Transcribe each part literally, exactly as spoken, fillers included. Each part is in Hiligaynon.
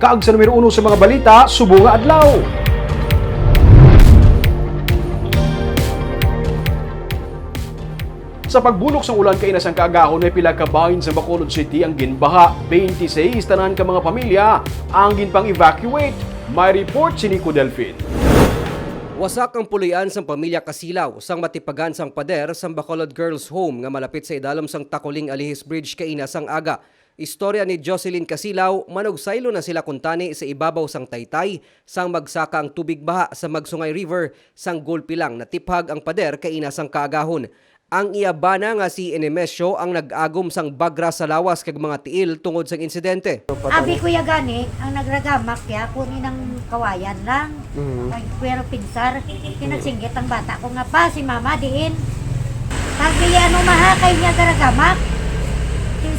Kag sa numero uno sa mga balita, subong nga adlaw. Sa pagbulok sang ulan kaina sang kaagahon, may pila ka bahin sa Bacolod City ang ginbaha. Twenty-six tanan ka mga pamilya ang ginpang-evacuate. May report si Nico Delfin. Wasak ang puloy-an sang pamilya Kasilaw sang matipagan sang pader sang Bacolod Girls Home nga malapit sa idalom sang Tacoling Alihis Bridge kaina sang aga. Istorya ni Jocelyn Kasilaw, manugsaylo na sila kuntani sa ibabaw sang taytay sang magsaka ang tubig baha sa Magsungay River, sang gulpi lang natiphag ang pader kaina sang kaagahon. Ang iya bana nga si Enemesio ang nag-agom sang bagra sa lawas kag mga tiil tungod sang insidente. Abi ko ya gani, ang nagragamak ya, kunin ang kawayan lang. Mm. Ay, pero pinsar, pinagsinggit ang bata ko nga, "Pa, si mama diin?" Sabi, "Ano, maha, kay niya garagamak?"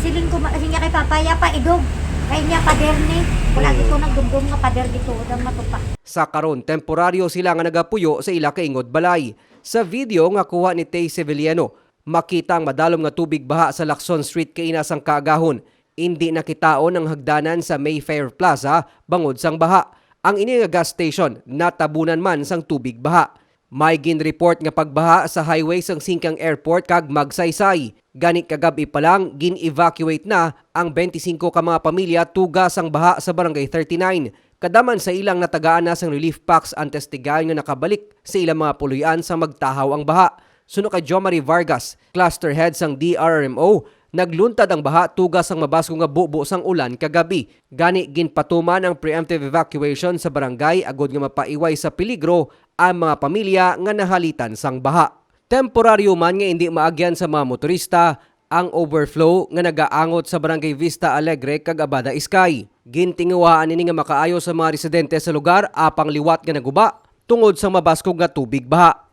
Siling ko, ma-, siling niya kay papa, "Ya pa, idog. Kay niya pader ni." Lagi ko nagdumdum nga pader dito, ang matupa. Sa karon, temporaryo sila nga nagapuyo sa ila kaingod balay. Sa video nga kuha ni Tay Sevillano, makita ang madalom nga tubig baha sa Lacson Street kaina sang kaagahon. Indi nakitaon ang hagdanan sa Mayfair Plaza bangod sang baha. Ang ini nga gas station natabunan man sang tubig baha. May ginreport nga pagbaha sa highway sang Singkang Airport kag Magsaysay. Gani kagab-i pa lang, gin-evacuate na ang twenty-five ka mga pamilya tuga sang baha sa Barangay thirty-nine. Kada man sa ilang natagaan na sang relief packs ang testigayon nga nakabalik sa ilang mga puloy-an sa magtahaw ang baha. Suno kay Jomari Vargas, cluster head sang D R R M O, nagluntad ang baha tuga sang mabaskog nga bubo sang ulan kagabi. Gani, ginpatuman ang preemptive evacuation sa barangay agod nga mapaiway sa peligro ang mga pamilya nga nahalitan sang baha. Temporaryo man nga indi maagyan sa mga motorista ang overflow nga nagaangot sa Barangay Vista Alegre kag Abada Iskay. Gintinguhaan ini nga makaayo sa mga residente sa lugar apang liwat nga naguba tungod sa mabaskog nga tubig baha.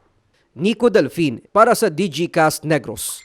Nico Delfin para sa D G Cast Negros.